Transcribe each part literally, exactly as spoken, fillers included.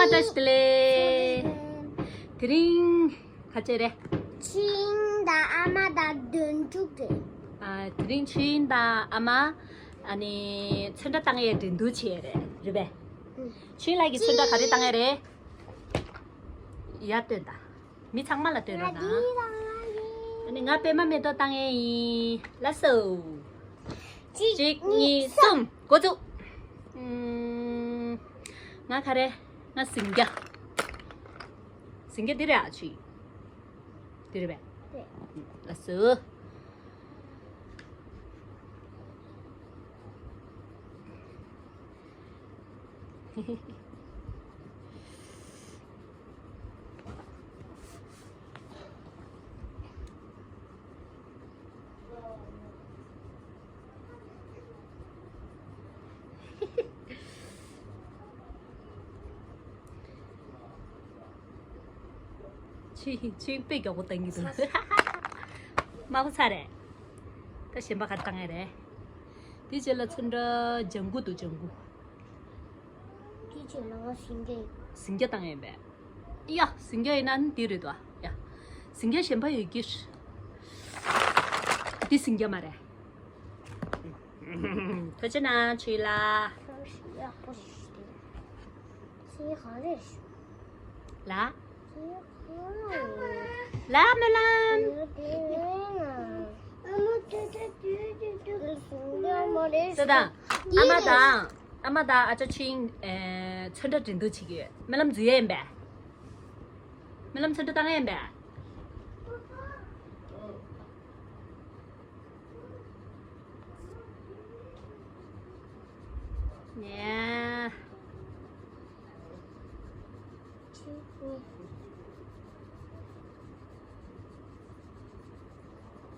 བཀྲ་ཤིས་བདེ་ལེགས། དེ་རིང་ག་ཚོད་རེད། ཆོས་དབྱིངས་དང་ཨ་མ་དང་དོན་གྲུབ་རེད། ཨ། དེ་རིང་ཆོས་དབྱིངས་དང་ཨ་མ། ཨ་ནི་ཚོན་ཁྲ་བཏང་ཡས་འགྲན་བསྡུར་བྱེད་ཡས་རེད། རེད་པས། ཨུ། ཆོས་དབྱིངས་ལགས་ཀྱིས་ཚོན་ཁྲ་ག་རེ་བཏང་ཡས་རེད། ཡར་སྟོན་དང་། མི་ཚང་མ་ལ་སྟོན་རོགས་གནང་། ཨ་ནི་ང་པད་མ་མེ་ཏོག་བཏང་ཡས་ཡིན། ལགས་སོ། གཅིག་གཉིས། གསུམ། འགོ་བཙུགས། ཨུམ། ང་ག་རེ། ང་ཟིང་སྐྱ། ཟིང་སྐྱ་འདི་རེད། ཨ་ཅེ། འདི་རེད་པས། རེད། ལགས་སོ། ཆོས་ཆོས་དཔེ་མགྱོགས་པོ་བཏང་གི་འདུག་དམར་པོ་ཚར་རེད། ད་གཞན་པ་ག་རེ་བཏང་ཡས་རེད། དེའི་རྗེས་ལ་ཚོན་ཁྲ་ལྗང་གུ་འདུག་ལྗང་གུ། དེའི་རྗེས་ལ་ང་ཟིང་སྐྱ་ཡིན། ཟིང་སྐྱ་བཏང་ཡས་ཡིན་པས། ཡ། ཟིང་སྐྱ་ཡིན་ན་ནི་འདི་རེད་དོ། ཡ། ཟིང་སྐྱ་གཞན་པ་ཡོད་ཀྱི། འདི་ཟིང་སྐྱ་མ་རེད། ཐུགས་རྗེ་གནང་ཆོས་ལགས། ཡག་པོ་རེད། ཟིང་ག་རེད། ལ། ལ་སྨོན་ལམ། ཟེར་དང་། ཨ་མ་དང་། ཨ་མ་དང་ཨ་ཅག་ཆོས་དབྱིངས། ཨེ། ཚོན་ཁྲ་འགྲན་བསྡུར་བྱེད་ཀྱི་ཡོད། སྨོན་ལམ་འཛུལ་ཡས་ཡིན་པས། སྨོན་ལམ་ཚོན་ཁྲ་བཏང་ཡས་ཡིན་པས། ཡ།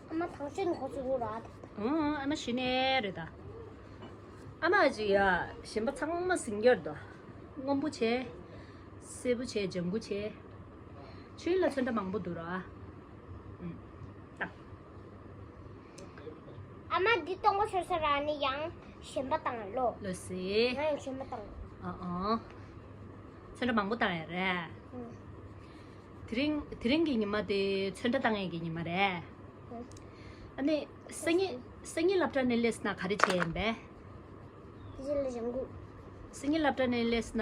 ཨ་མ་ཐང་ཆེན་ཧོ་ཙི་རུ་ར། ཨང་། ཨ་མ་གཞི་ནས་རེད་ད། ཨ་མ་ཅིག་ཡ། གཞན་པ་ཚང་མ་ཟིང་སྐྱ་རེད་ད། སྔོན་པོ་བྱས། སེར་པོ་བྱས། ལྗང་གུ་བྱས། ཆོས་དབྱིངས་ལ་ཚོན་ཁྲ་མང་པོ་འདུག་ར། ཨང་། ད། ཨ་མ་འདི་གཏོང་གོ་ཤོར་ས་ར་ནི་ཡང་གཞན་པ་བཏང་ལོ། ལོས་སི། ང་ཡང་གཞན་པ་བཏང་། ཨ་ཨ། ཚོན་ཁྲ་མང་པོ་བཏང་ཡ་རེད། ཨང་། དེ་རིང་དེ་རིང་གི་ཉི་མ་དེ་ཚོན་ཁྲ་བཏང་ཡས་ཀྱི་ཉི་མ་རེད། ཨང་། ཨ་ནི་སང་ཉིན་སང་ཉིན་སློབ་གྲྭ་ནས་སླེབས་ན་ག་རེ་བྱས་ཡིན་པས། དེ་རྗེས་ལ་ལྗང་གུ། སང་ཉིན་སློབ་གྲྭ་ནས་སླེབས་ན་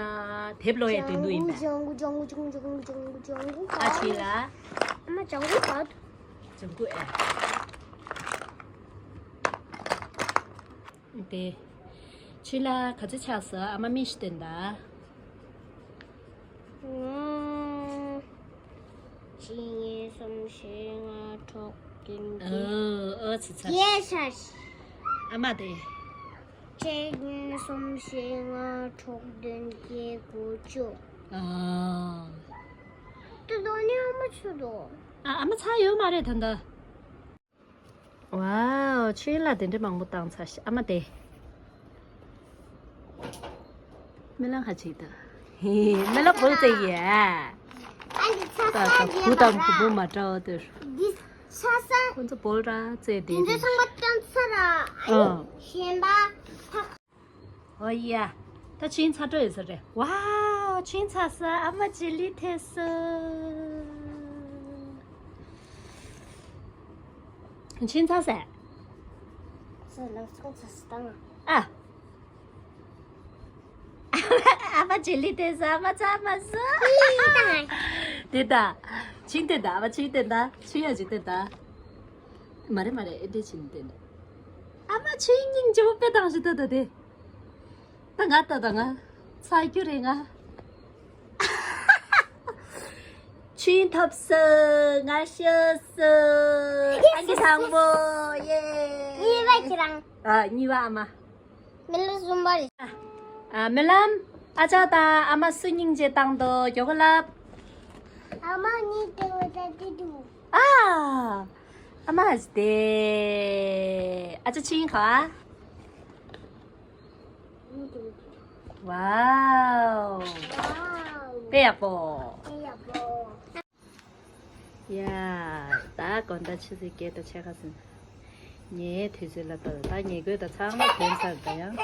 དེབ་ཀློག་ཡས་འགྲན་བསྡུར་ཡིན་པས། ལྗང་གུ་ལྗང་གུ་ལྗང་གུ་ལྗང་གུ་ལྗང་གུ་ལྗང་གུ། ཨ་ཅེ་ལགས། ཨ་མ་ལྗང་གུ་ག་ལྗང་གུ་ཨེ། དེ། ཆོས་ལགས་ག་ཚོད་ཆགས་སོང་། ཨ་མ་མིག་ཤེལ་སྟོན་དང་། ཨང་། གཅིག་གཉིས་གསུམ་བཞི་ལྔ་དྲུག་བདུན་བརྒྱད། ཨོ་ཨོ་ཚེ་ཚེ། བརྒྱད་ཆགས། ཨ་མ་དེ། གཅིག་གཉིས་གསུམ་བཞི་ལྔ་དྲུག་བདུན་བརྒྱད་དགུ་བཅུ། ཨ། ད་དོ་ནི་ཨ་མ་ཚོ་དོ། ཨ་ཨ་མ་ཚ་ཡོད་མ་རེད་ད་ལྟ། ཝའོ། ཆོས་ལ་དེ་འདྲ་མང་པོ་བཏང་ཚར་ཤག་ཨ་མ་དེ། སྨོན་ལམ་ཧ་ཅིག་ད། ཧེ། སྨོན་ལམ་བོལ་ཙེ་ཡ། ཨ་འདི་ཚ་ས་ད་ད་བུ་དང་བུ་མོ་མ་འདྲ་བ་དེར། འདི་ཚ་ས། ཁོ་ཚོ་བོལ་ར་ཙེ་དེ། འདི་ཚང་མ་བཏང་ཚར་ར། ཨ། གཞན་པ། ཨོ་ཡ། ད་ཆིན་ཚ་འགྲོ་ཡོད་ས་རེད། ཝའོ། ཆིན་ཚ་ས། ཨ་མ་ཇེ་ལི་ཐེ་སོ། ཆིན་ཚ་ས། ས་ལ་ཚོང་ཚ་ས་དང་། ཨ། ཨ་མ་ཇེ་ལི་ཐེ་སོ། ཨ་མ་ཚ་མ་སོ། དེ་ད། ཆིན་དེ་ད། ཨ་མ་ཆིན་དེ་ད། ཆིན་ཡ་ཇི་དེ་ད། མ་རེད་མ་རེད། ཨེ་འདྲས་ཆིན་དེ་ད། ཨ་མ་ཆིན་སྙིང་རྗེ་པོ་དཔེ་བཏང་ཞིག་ད་ད་དེ། ད་ང་ད་ད་ང་ཚ་རྒྱུ་རེད་ང་། ཆུན་ཐོབ་སོང་། ང་ཤི་སོང་། ཨང་ཀི་དང་པོ། ཡེ། གཉིས་པ་ཁྱེད་རང་། ཨ། གཉིས་པ་ཨ་མ། སྨོན་ལམ་གསུམ་པ་རེད། ཨ། སྨོན་ལམ། ཨ་ཅག་དང་ཨ་མ་སུ་སྙིང་རྗེ་བཏང་འདུག་མགྱོགས་པོ་ལབ། ཨ་མ་གཉིས་དེ་བ་ད་དེ་འདུག་ཨ། ཨ་མ་ཨ་ཅག་དེ། ཨ་ཅག་ཆིན་ག་ཝའོ། དཔེ་ཡག་པོ། དཔེ་ཡག་པོ། ཡ། ད་དགོང་དག་ཆུ་ཚོད་བརྒྱད་དང་ཕྱེད་ཀ་ཟིན། ངའི་དུས་ཚོད་ལ་ལྟོས། ད་ཉལ་གོས་དང་ཚང་མ་གྱོན་ཚར། ད་ཡང་།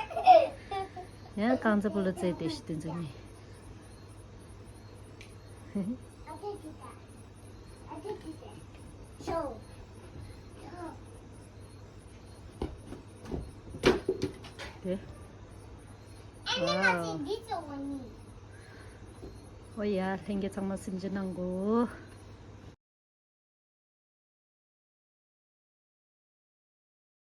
ཡང་རྐང་རྩེད་སྤོ་ལོ་རྩེད་བསྡད་ཤག་དེ་ཚོ་གཉིས། I did that. I did that. So. དེ། And then I ཨ། Did this one. ཨོ་ཡ། ལྷན་རྒྱས་ཚང་མ་སེམས་ཅན་གནང་གོ།